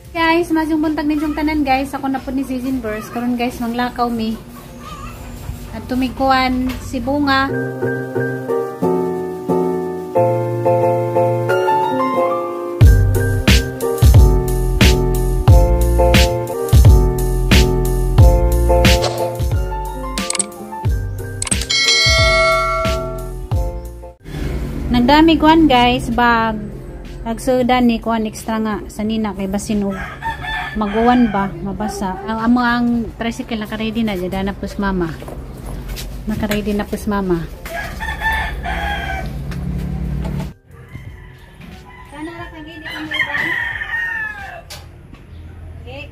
Guys, masyong buntag ninyong tanan guys. Ako na po ni Season Burst. Karon guys, manglakaw mi. At tumikuan si Bunga. Nagdami kuan guys, bag. Nagsudan ni kuan extra nga sa nina kay basin og maguwan ba, mabasa. Ang amo ang tricycle naka-ready na jada na pus mama. Naka-ready na pus mama. Kana ra kag hindi ka mo uban. Okay.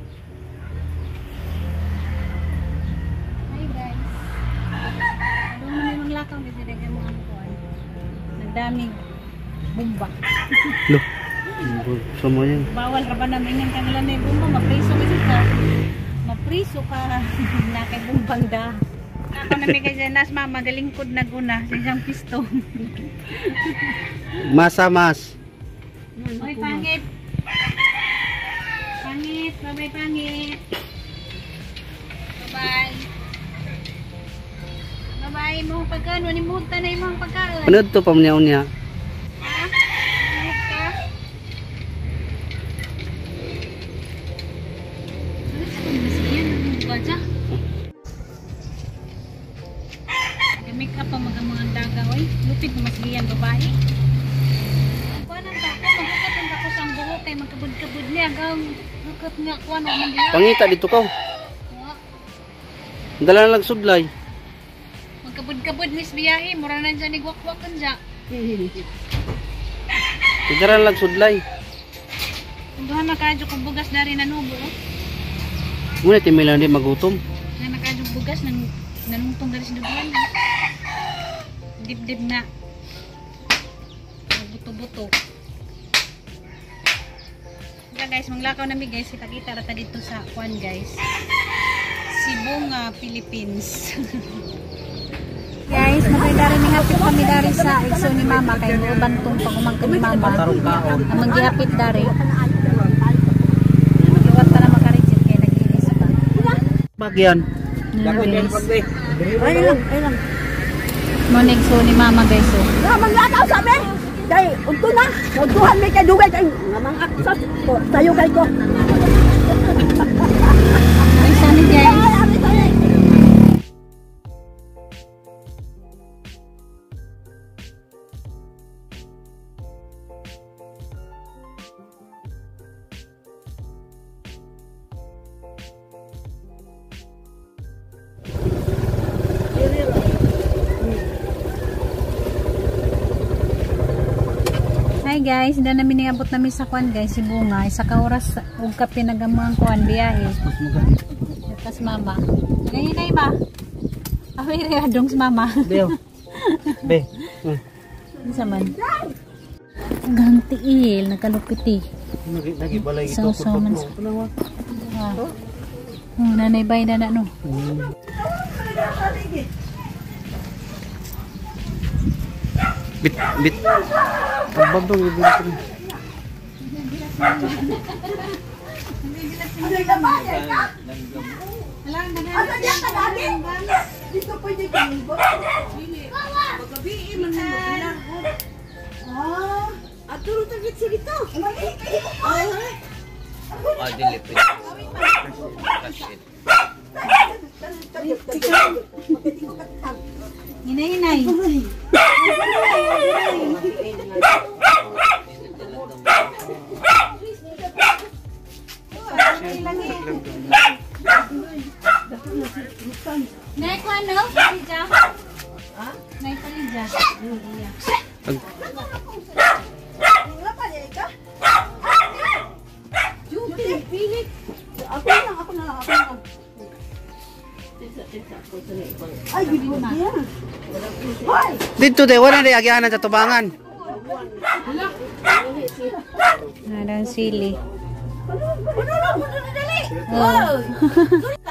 Hi guys. Adong may maglakaw dito kay mga kuan. Nagdaming bumba. Loh. Sama yan. Bawal ra ba namin ang kanila na bumba, mapriso kasi ka. Mapriso ka na kay bumbang da. Ako na may kasi nas mama galingkod na guna sa isang pisto. Masa mas. Oy pangit. Pangit, bye-bye pangit. Bye-bye. Bye-bye mo pagkaon, wani mo tanay mo ang pagkaon. Panood to pa niya unya. Make up ang mga mga daga oy. Lupit mo masgiyan babae. Kuan ang dako, maghukat ang dako sa buhok kay magkabud-kabud niya gang hukat nga kuan og man diha. Pangita dito ko. Dala na lang sudlay. Magkabud-kabud mis biyahe, mura na dyan ni gwak-gwak kan dya. Dala na lang sudlay. Duha na kadyo kung bugas dari nanubo. Muna timay lang di magutom. Na nakadyo bugas nang nanungtong dari sa duguan. Dip-dip na. Buto-buto. Kaya guys, manglakaw nami guys. Kita-kita rata dito sa kuan guys. Sibonga, Philippines. Guys, magay dari ni hapit kami dari sa igso ni mama kay muuban tong pagumangka ni mama. Ang manggihapit dari. Magiwat ta na makarijit kay naglinis pa. Bagyan. Ay lang, ay lang. Morning so ni mama guys oh. Nga manglakaw sa amin. Kay unto na, untuhan mi kay dugay kay nga mga aksas tayo kay ko. Ay sani guys. Hi guys, hindi namin niabot namin sa kuan guys, si Bunga. Isa ka oras ug kape nagamang kuan biyahe. Tas mama. Hinay ba? Abi re adong sa mama. Be. Be. Unsa man? Gang tiil nagkalupit eh. Nagibalay ito ko. Oh, nanay bay na no. Bit bit. Babang ibig ko. Dito pwede kang Magabi man mo. Ah, aturo tagit sa dito. Ah, dili pwede. Hinay-hinay. Nay ko ano? Palidya? Ha? Nay palidya. Ako na, ako na, ako na. Ay, gid mo niya. Hoy! Dito de wala di agyanan sa tubangan. Nadang sili. Puno lang, puno na dali. Oh.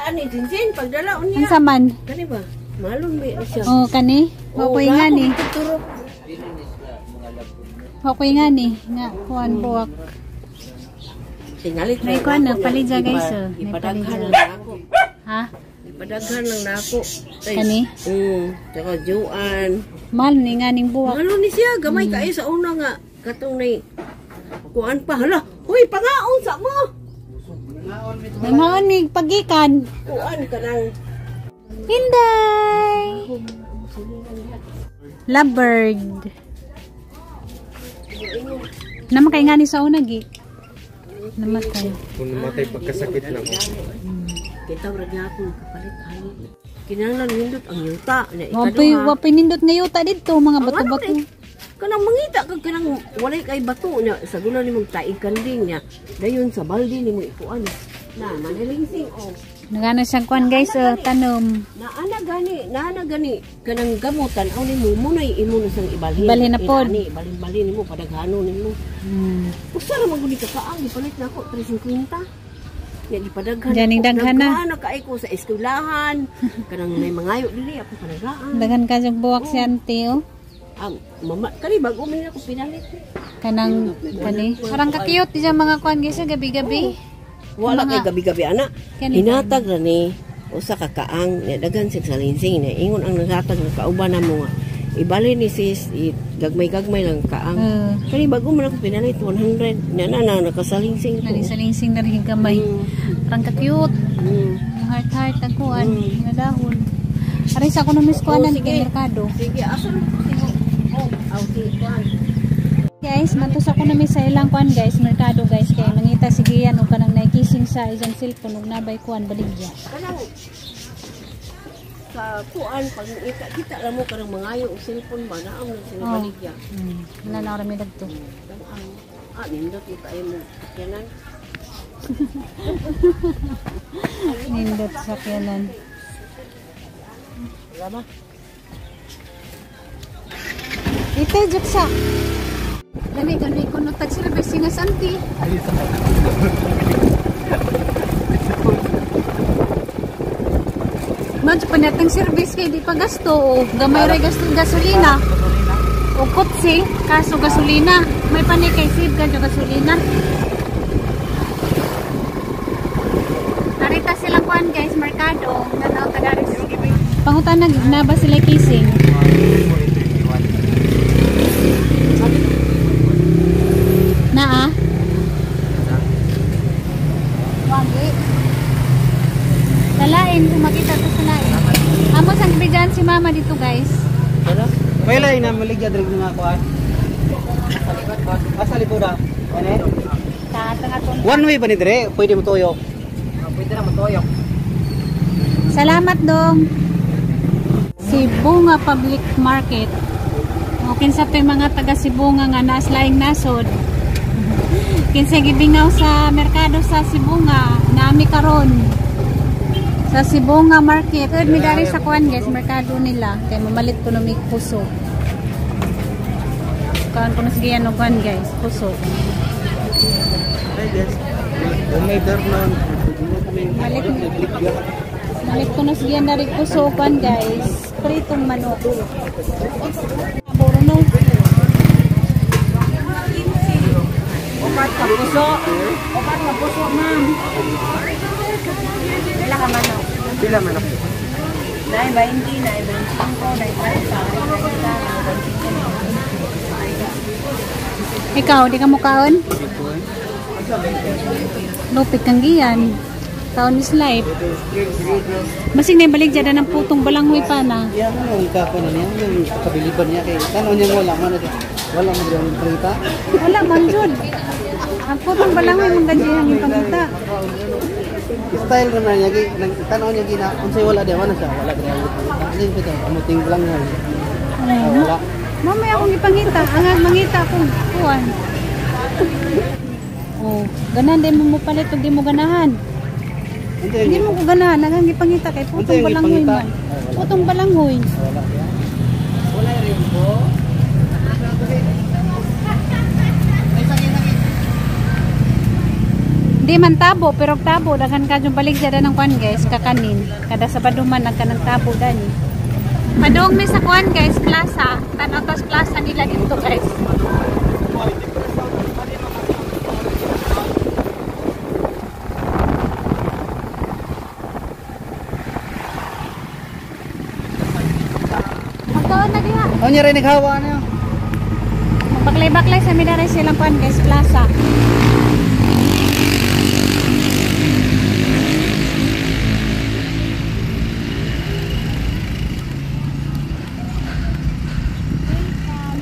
Ani jinjin pagdala unya. Unsa man? Kani ba? Malon ba siya? Oh, kani? Wakoy nga ni. Wakoy nga ni nga kuan buwak. Tingalit May kuan na, palidya, guys, oh. May Ipadaghan palidya. lang na ako. Ha? Ipadaghan lang na ako. Kani? Tsaka juan. Mahal ni nga ning buwak. Ano ni siya, gamay kayo sa una nga. Katong nay kuan pa hala. Uy, pangaon sa mo. Namaon ni pagikan. Kuan ka nang Hinday! Lovebird. Namakay nga ni sa una, gi. Namatay. Kung namatay pagkasakit na ko. Kita ra niya ako kapalit ani. Kinahanglan nindot ang yuta na Wapoy, ikaduha. wapoy nindot nga yuta dito, mga bato-bato. Kanang mangita ka kanang walay kay bato nya sa gula nimong taig kanding nya. Dayon sa balde nimo ikuan. Na manilingsing oh. Nagano siyang kuan guys, oh, tanom. Naana gani, naana gani kanang gamutan aw nimo mo nay imo na sang ibalhin. Ibalhin na pod. Inani, ibalhin-balhin nimo padaghano nimo. Usa ra man gud ni kakaang gipalit na ako 350. Nya gipadaghan. Diyan, ako. daghan na. Daghan na kay ko sa eskwelahan. Kanang may mangayo dili ako panagaan. Daghan ka siyang buwak si auntie, oh. Ah, mama, kani bago man ako pinalit. Kanang, kani. Parang ka-cute siya mga kuan guys, oh, gabi-gabi. Wala Mga- kay gabi-gabi ana. Kani- Hinatag ra ni usa ka kaang nya daghan sig salinsing nya ingon ang naghatag nga kauban namo nga ibali ni sis gagmay-gagmay lang kaang. Kani bago man ako pinalit 100 nya na na nakasalingsing ko. Nalisalingsing na rin gamay. Parang ka-cute. Yung heart-heart ang kuan, nga dahon. Aray sa kuno mis kuanan Oh, sige. kay merkado. Sige, asa na ko sigo. Oh, aw si kuan. Guys, matos ako na sa ilang kuan guys, merkado guys kay mangita sige yan og kanang naikising sa isang cellphone ug nabay kuan baligya. Kanang sa kuan pag kita kita lang mo kanang mangayo og cellphone ba na ang sinibaligya. Wala na rami dagto. Ang nindot yung kayo mo sakyanan. Nindot sa sakyanan. Wala ba? Ite juksa. Gani gani kuno tag service singas anti. Madyo pa natang service kay di pa gasto o gamay ra gasto gasolina. O kotse kaso gasolina. May panay kay save ka gasolina. Narita sila kuan guys, merkado. Nanaw tagaris. Pangutan na na ba sila kissing? Naa? Wagi. Lalain, kung makita to sa lain. Amo sang bigyan si mama dito guys. Pwela ina maligya diri nga kuan. Sa likod ah. Ano? Tatanga to. One way ba ni dire? Pwede mo tuyok. Pwede na mo tuyok. Salamat dong. Sibunga Public Market. O kinsa to'y mga taga Sibunga nga naas laing nasod. Kinsa gibingaw sa merkado sa Sibunga, nami karon. Sa Sibunga Market. Third mi dari sa kuan guys, merkado nila kay mamalit ko no mi puso. Kuan ko na sige ano kuan guys, puso. Hi guys. Umider na. Malit. Malit ko na sige na rin puso kuan guys. Pritong manok. Boro no. Opat ka puso. Opat ka puso, ma'am. Pila ka manok? Pila man ako. Nay, 20, nay, 25, nay, 30. Ikaw, di ka mukaon? Lupit kang giyan. Taon is life. Masing na balik dyan ng putong balanghoy pa na. Iya mo yung kako na niya, yung kabiliban niya kay tanaw niya wala man na wala man diri ang prita. Wala man jud. Ang putong balanghoy mong ganyan ang ipangita. Style naman niya kay nang tanaw niya gina unsay wala di wala siya, wala diri ang prita. Ano yung prita? Amuting lang nga. Wala. Mamaya akong ipangita. Ang mangita akong kuwan. Oh, ganan din mo palit ug di mo ganahan. Unsa Hindi yung mo ko ganahan, ang ipangita kay putong Unsa yung balanghoy ipangita? man. Putong balanghoy. wala siya. Wala rin po. Di man tabo, pero tabo, daghan ka yung balik dyan ng kuan guys, kakanin. Kada Sabado man nagkanang tabo dani. Padong mi sa kuan guys, plaza. Tanaw tas plaza nila dito guys. Sulod na diha. Ano niya rin naghawa na yun? Magbaklay-baklay sa Midare silang kuan guys, plaza. Welcome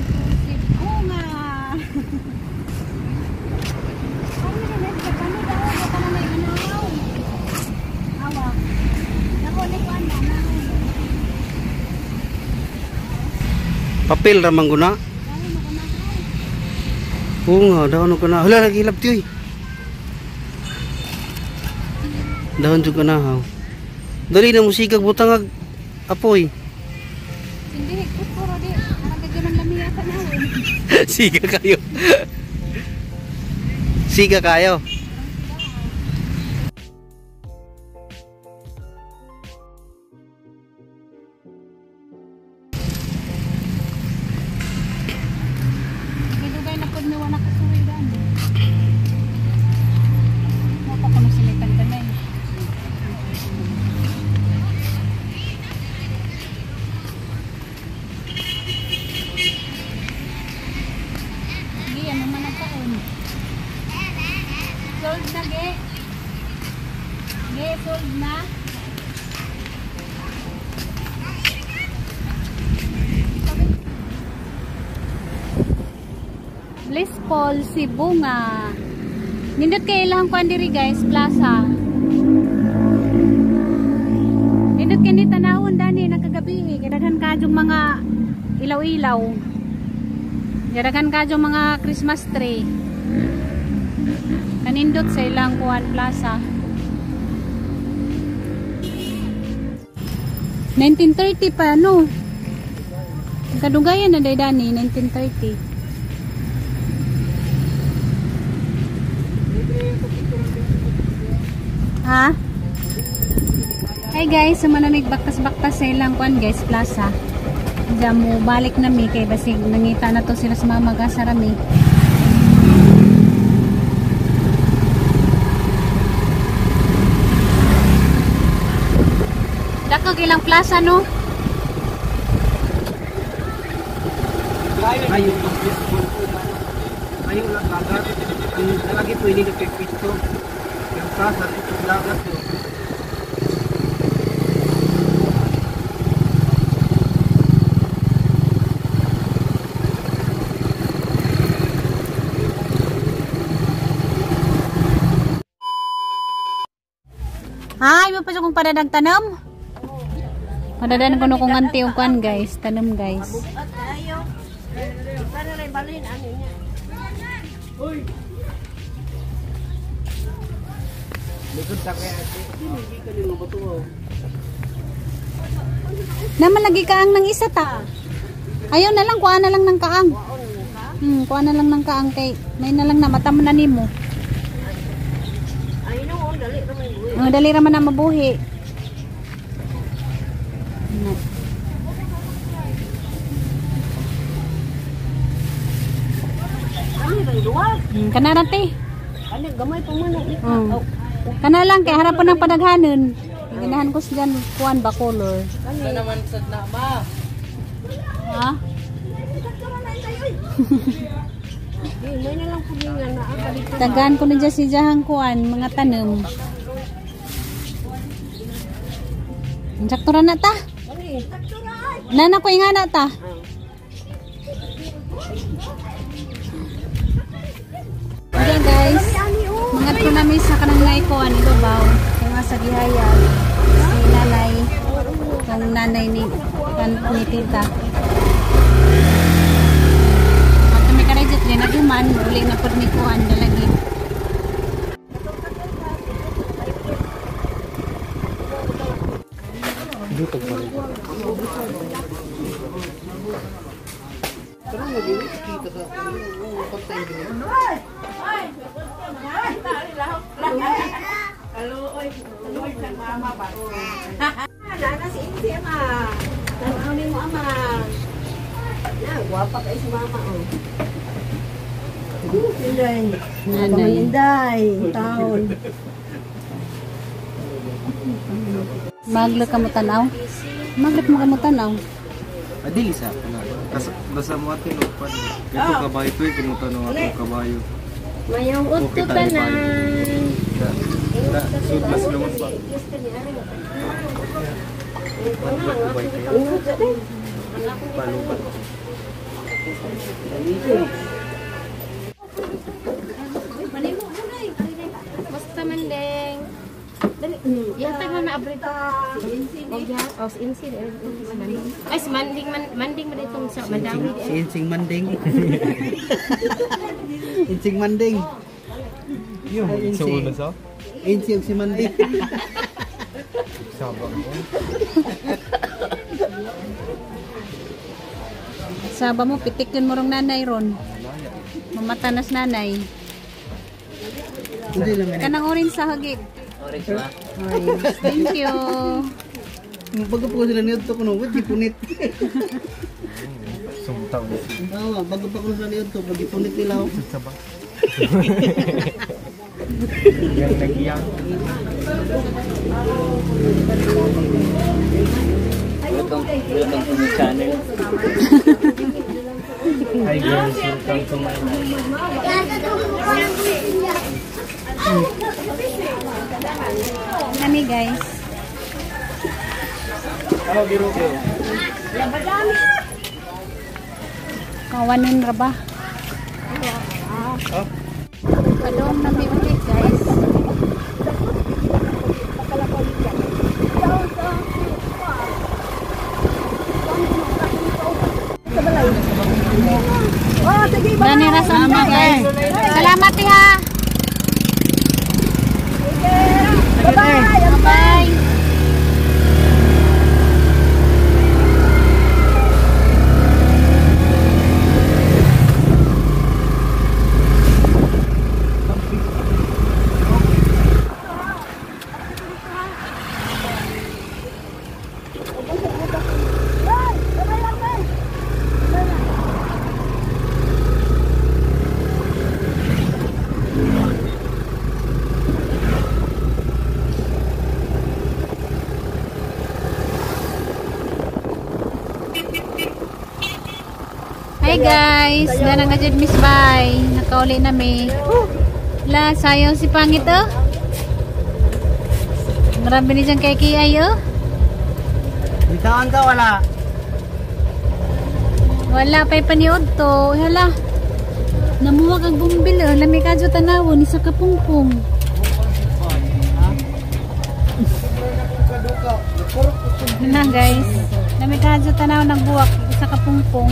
to Sibunga. Papel ramang guna. Oo nga, dahon ko na. Hala, nagilab tiyoy. Dahon ko na haw. Dali na musikag butang ag apoy. Hindi, puro di. Nakagagyan ng lamiya ka na. Siga kayo. Siga kayo. Dugay na pud wala kasuway daan. Mo pa kuno silitan kanay. Gi, ano man ang taon? Sold na, ge. Ge, sold na. Blissful Sibunga. Nindot kay ilang kuan diri guys, plaza. Nindot kay ni tanawon dani nagkagabi, kay daghan kadyong mga ilaw-ilaw. Daghan kadyong mga Christmas tree. Kanindot sa ilang kuan plaza. 1930 pa no. Kadugayan na day dani 1930. Ha? Hi guys, sumanamig baktas-baktas sa ilang kuan guys, plaza. Diyan mo balik na mi kay basig nangita na to sila sa mama gasa rami. Dako ilang plaza no? Ayo, ayo lang dagat. Ang lagi pwede na pipito. Yung plaza dito dagat. Ay, mo pa siya kung padadag tanom? Padadan ko no kung anti o kuan guys, tanom guys. Naman lagi kaang ng isa ta. Ayaw na lang, kuha na lang ng kaang. Kuha na lang ng kaang kay may na lang na mata mo na nimo. Oh, dali ra man na mabuhi. Kana ra te. Gamay pa man. Kana lang kay harapan ng padaghanon. Ganahan ko siya kuan ba color. Ano naman sad na ma? Ha? May na lang pulingan na ang balik. Tagaan ko na dyan si jahang kuan mga tanom. Sakto ra na ta. Nana ko ingana ta. Okay guys, mga to nami sa kanang naikuan ibabaw. Kung asa gihayag si nanay, kung nanay ni tita. At kami karejit din naguman, uli na pud ni kuan dalagi. Nana si Insi ama. Tanaw ni mo ama. Na, gwapa kay si mama oh. Inday. Nanay. Inday, taon. Maglo ka mo tanaw? Maglo mo ka mo tanaw? Adili sa kana. Basta mo atin og pan. Ito kabayo to, kumuta no atong kabayo. Mayong Okay, udto tayo, tanan. Na, sud mas lumot pa. Palubat. Basta manding. Dali, ihatag na na abrito. Oh, si Insi. Ay, si Manding, Manding man itong sa Mandawi. Si Insing Manding. Insing Manding. Yung Ay, sa Insing. una sa? Insing si Manding. Sabang ko. Saba mo, pitik yun mo rong nanay ron. Mamatanas nanay. Hindi lang Kanang orange sa hagit. Orange ba? Orange. Thank you. Bago pa ko sila niyo to kuno, wait gipunit. Sumutaw na siya. Oo, bago pa ko sila niyo to, gipunit nila ako. Sa ba? Yang nagiyang. Welcome to my channel. Hi guys, welcome to my Nami guys. Ano biro ko? Kawanin ra ba? Padong nami ulit guys. Dani rason pa guys. Salamat ha. Bye. Bye. Hi guys, dana nga jud Miss Bay. Nakauli na mi. La, sayaw si pangit oh. Grabe ni dyan kay Kiay oh. Bitawan ka wala. Wala pa'y paniod to. Hala. Namuwag ang bumbil oh. Lami ka dyan tanawon, isa ka pungpung. Na guys. Lami ka dyan tanaw ng buwak, isa ka pungpung.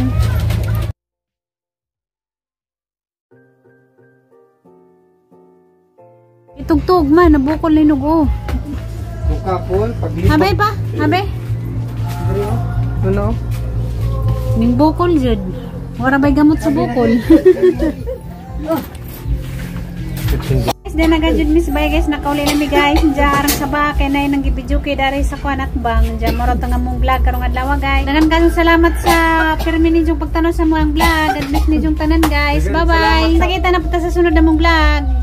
Itugtog man, nabukol ni nugo. Bukapon, paglipat. Habay pa? Habay? Ano? Ning bukol jud. Wala ba'y gamot sa bukol? Guys, then naga jud Miss Bay guys, nakauli na mi guys. Diyan arang sa bakay na nang gibidyo kay dari sa kuan at bang. Diyan moro tong among vlog karong adlaw guys. Dagan kayong salamat sa pirmi ninyong pagtanaw sa mga vlog. God bless ninyong tanan guys. Bye bye. Kita na po ta sa sunod namong vlog.